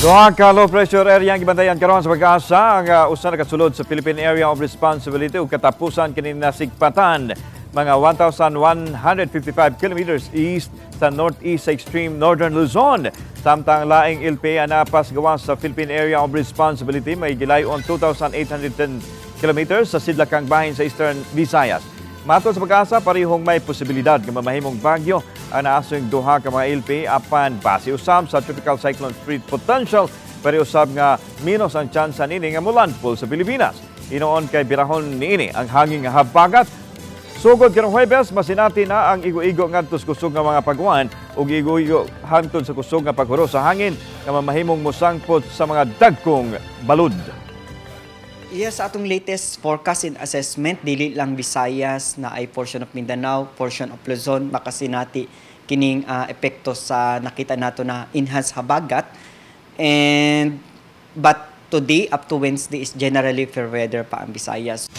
Duha ka low pressure area ang gibantayan karon sa Pag-asa, ang usa nakasulod sa Philippine Area of Responsibility ug katapusan kini nasigpatan mga 1,155 kilometers east sa northeast sa extreme northern Luzon. Samtang laing LPA napas gawas sa Philippine Area of Responsibility, may gilayon 2,810 kilometers sa sidlakang bahin sa Eastern Visayas. Matod sa Pag-asa, parehong may posibilidad nga mamahimong bagyo ang naasong duha ka mga LPA, apan base usab sa tropical cyclone speed potential, pero usab nga minos ang tsansa nini nga mulandfall sa Pilipinas. Hinuon kay birahon niini ang hangin nga habagat. Sugod karong Huwebes, masinati na ang igo-igo ngadto sa kusog nga mga pagwan ug igo-igo hangtod sa kusog nga paghuro sa hangin nga mamahimong mosangpot sa mga dagkong balud. Yes, sa atong latest forecast and assessment, dili lang Visayas na ay portion of Mindanao, portion of Luzon, makasinati kining epekto sa nakita nato na enhanced habagat. And but today up to Wednesday is generally fair weather pa ang Visayas.